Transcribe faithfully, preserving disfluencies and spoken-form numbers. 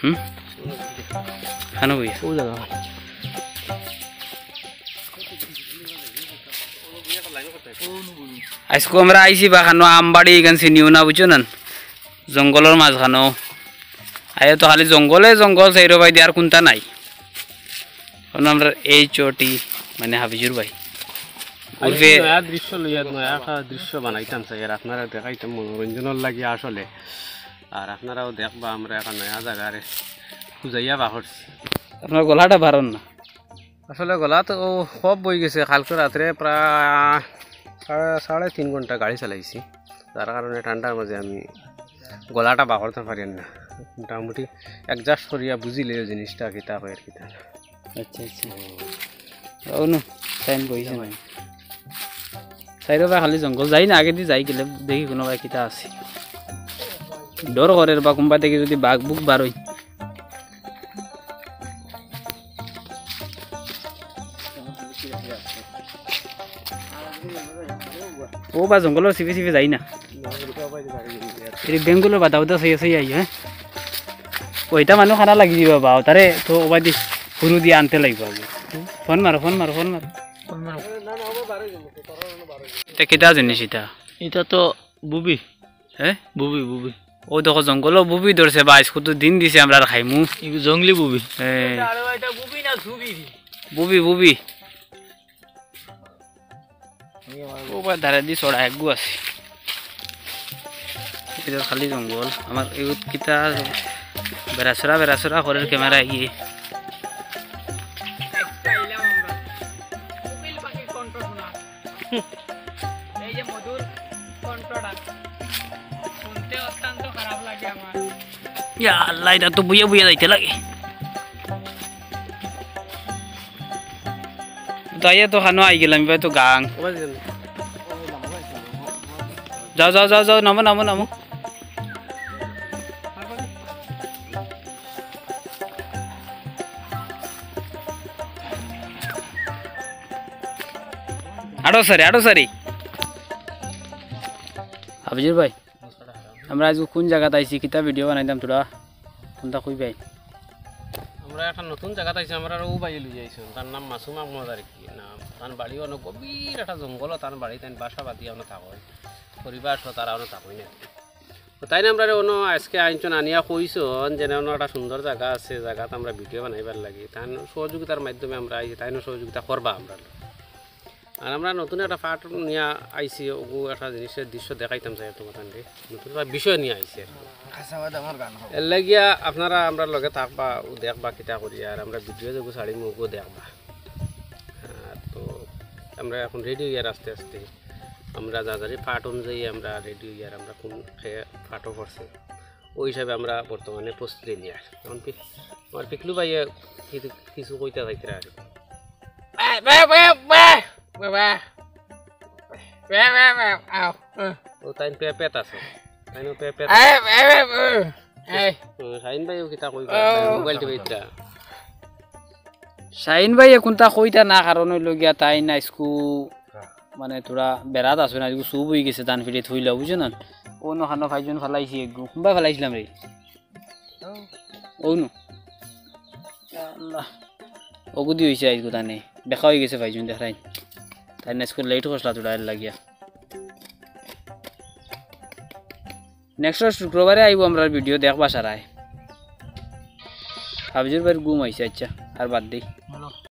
হুম? খানো বইয়া। আইজকু আমরা আইছি বা খানো আমবাড়ি, ইখান চিনিও না, বুঝছো না? জঙ্গলর মাঝখানো। আইয়া তো খালি জঙ্গলে জঙ্গল, চাইরোবায়দি আর কুনতা নাই। অনো আমরার এই চটি, মানে হাফিজুর ভাই। আইজ উর্ফে নয়া দৃশ্য লইয়া নয়া একটা দৃশ্য বানাইতাম চাই, আর আপনারারে দেখাইতাম মনোরঞ্জনর লাগি আসলে। আর আপনারাও দেখবা আমরা একটা নয়া জাগারে খুঁজাইয়া বার করছি। আপনার গলাটা বারন না। আসলে গলা তো খুব বই গেছে, কালকে রাত্রে প্রায় সাড়ে, সাড়ে তিন ঘন্টা গাড়ি চালাইছি, যার কারণে ঠান্ডার মাঝে আমি গলাটা বার করতাম পারি না। মোটামুটি adjust করিয়া বুঝিলে ওই জিনিসটা কিতা কয় আর কিতা না। আচ্ছা, আচ্ছা। ও নু, টাইম বইছে না। চাইরোবায় খালি জঙ্গল, যাই না, আগেদি যাই গেলে দেখি কুনুবায় কিতা আছে। ডর করের বা কুনবা থাকি যদি বাঘ বুঘ বারই। ও বা জঙ্গলর চিপে চিপে যাই না। এর বেঙ্গুলো বাদা উদা সইয়া সইয়া আইও, হ্যাঁ? ওইটা মানুষ খানা লাগি দিবা বা, তারে তো ওবায়দি হুরু দিয়া আনতে লাগবো আগে। ফোন মারো, ফোন মারো, ফোন মারো। ইটা কিতা জিনিস ইটা? ইটা তো বুবি। হ্যাঁ? বুবি, বুবি। ও দেখো, জঙ্গলো বুবি ধরছে বা, আইজ কত দিন দিছে আমরা আর খাইমু। ইগু জঙ্গলি বুবি। এ। আরে ভাই, ইটা বুবি না, ছুবি। বুবি, বুবি। ও বা, ধারেদি ছড়া এগু আছে। ইটা খালি জঙ্গল। আমার এগুত কিতা বেড়াছড়া, বেড়াছড়া করের ক্যামেরা এগিয়ে। এই যে মধুর কণ্ঠটা শুনতে অত্যন্ত খারাপ লাগে আমার। ইয়া আল্লাহ, ইটা তো বইয়া বইয়া যাইতে লাগে। তাইয়া তো খানো আই গেলাম, এবার তো গাং। যাও, যাও, যাও, যাও, নামো, নামো, নামো। আটো সারি, আটো সারি। হাফিজুর ভাই, আমরা আইজ কুন জাগাত আইছি, কিতা ভিডিও বানাইতাম তোরা, কুনটা কই ভাই? আমরা একটা নতুন জাগাত আইছি, আমরারে ও ভাই লই আইছইন, তার নাম মাসুম আহমদ আর কি নাম। তান বাড়ি অনো গভীর একটা জঙ্গল, তান বাড়ি, তান বাসা বাঁধিয়া অনো থাকইন, পরিবার সহ তারা অনো থাকইন আর কি। তো তাইন আমরারে অনো আইজকে আনছইন, আনিয়া কইছইন যে অনো একটা সুন্দর জাগা আছে, জাগাত আমরা ভিডিও বানাইবার লাগি। তান সহযোগিতার মাধ্যমে আমরা আইছি, তাইনও সহযোগিতা করবা আমরারে। আর আমরা নতুন একটা পার্ট নিয়া আইছি, ওগু একটা জিনিসের দৃশ্য দেখাইতাম চাই তোমার কাছে। নতুন একটা বিষয় নিয়া আইছি আর কি। খাসা বাদ আমার গান হবে। এর লাগিয়া আপনারা আমরার লগে থাকবা, ও দেখবা কিতা করি, আর আমরা ভিডিও যেগু ছাড়িমু ওগু দেখবা। আহ, তো আমরা এখন রেডি অইয়ার আস্তে আস্তে। আমরা যা যারি পার্ট অনুযায়ী আমরা রেডি অইয়ার, আমরা কোন খে-, পার্টও পড়ছে, ওই হিসাবে আমরা বর্তমানে প্রস্তুতি নিয়ার। এখন পি-, আমার পিকলু ভাইয়ে কিছু, কিছু কইতা চাইতরা আর কি। বে, বে, বে, বে, বে, বে। বে, বে, বে, আও, উম। ও তাইন পে-, পেট আছে। তাইন পে-, পেট এ, আছে। এ, এ, এ, এ। ও, শাহিন ভাইও কিতা কইবা? ও। মোবাইল টিপা ইতা। শাহিন ভাইয়ে কুনতা কইতা না, কারণ অইলো গিয়া তাইন আইজকু, মানে, তোরা বেড়াত আছো না, আইজকু সুব অই গেছে, ধান ফিড়িত থইলা, বুঝছো না? অনো খানো ফাইজুন ফালাইছি এগু। কুনবা ফালাইছিলাম রে? অউ নু। ইয়া আল্লাহ। অগুদি অইছে আইজকু তানে। বেকা অই গেছে ফাইজুন দেখরাইন। তাইন আইজকু লেট করছলা তোরা এর লাগিয়া। Next শুক্রবারে আইবো আমরার ভিডিও দেখবা সারায়। হাফিজুর ভাইর ঘুম আইছে, আচ্ছা, আর বাদ দেই।